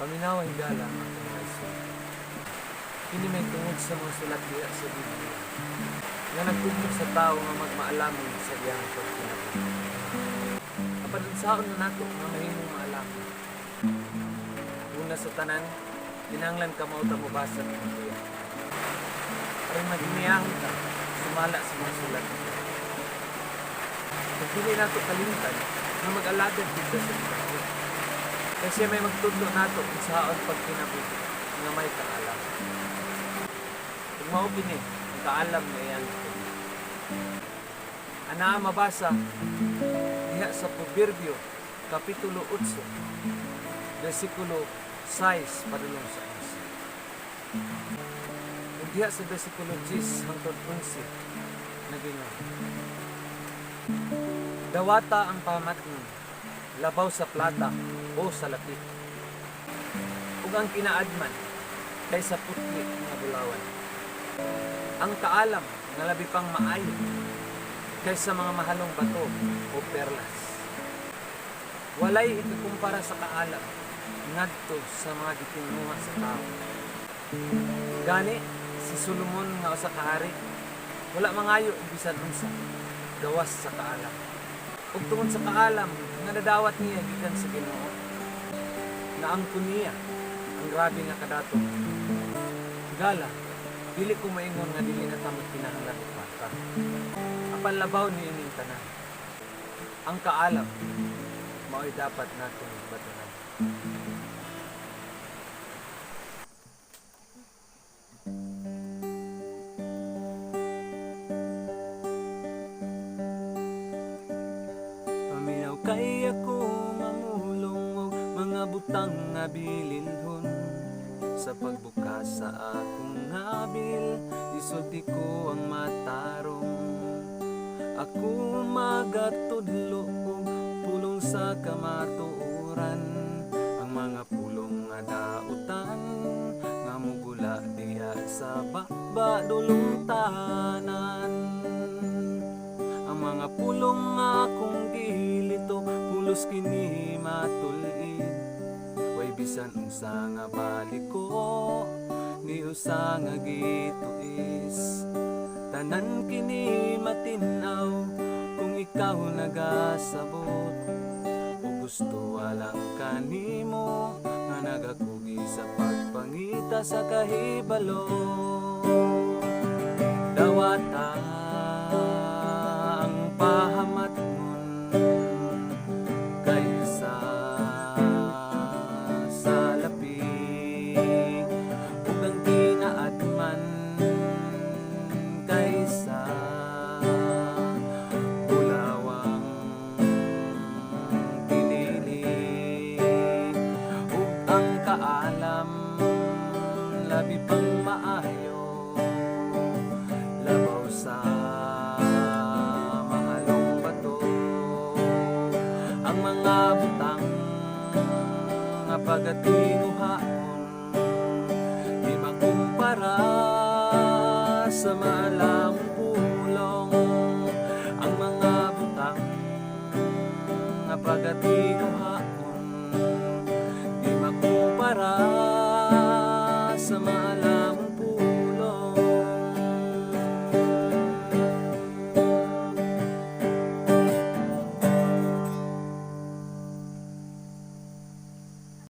Paminawa, higala, ang akong mga igsoon. Kini may tungod sa mga sulat diha sa Biblia nga nagtudlo sa tao nga magmaalamon sa iyang pagkinabuhi. Apan unsaon na nato nga mahimong maalamon? Una sa tanan, kinahanglan kamao ta mobasa ng Biblia. Aron maginiyahon ta sumala sa mga sulat. Ug dili nato kalimtan nga mag-alagad kita sa Ginoo. Kay siya may magtudlo nato unsaon pagkinabuhi nga may kaalam. Ug mao kini ang kaalam nga iyang gitudlo. Anaa mabasa diha sa Proverbio Kapitulo 8, versikulo 6 padulong sa 11. Ug diha sa versikulo 10 hangtod 11 nagingon: "Dawata ang pahamatnon labaw sa plata o sa lapi, ug ang kinaadman kaysa putli nga bulawan. Ang kaalam nga labi pang maayo kaysa mga mahalong bato o perlas. Walay ikakumpara sa kaalam ngadto sa mga gitinguha sa tao." Gani si Solomon nga usa ka hari wala mangayo og bisan unsa gawas sa kaalam. Ug tungod sa kaalam nga nadawat niya gikan sa Ginoo, naangkon niya ang grabe nga kadato. Higala, dili ko maingon nga dili na ta magkinahanglan og kwarta. Apan labaw niining tanan, ang kaalam mao'y dapat natong batunan. Paminaw kay ako mamulong og mga butang nga bilinhon. Sa pagbukas sa akong ngabil, isulti ko ang matarong. Ako magatudlo og pulong sa kamatuoran, ang mga pulong nga dautan nga mugula diha sa baba dulong tanan. Ang mga pulong nga akong gilito, pulos kini matul-id. Way bisan unsa nga baliko ni usa nga gituis. Tanan kini matin-aw kung ikaw nagasabot o gusto walang kanimo nga nagakugi sa pagpangita sa kahibalo. Dawata ang pahamatnon kaysa sa lapi, ug ang kinaadman kaysa bulawang pinili, ug ang kaalam labi pang maayo labaw sa mahalong bato. Ang mga butang nga pagatinguhaon di makumpara sa maalamong pulong. Ang mga butang nga pagatinguhaon di makumpara.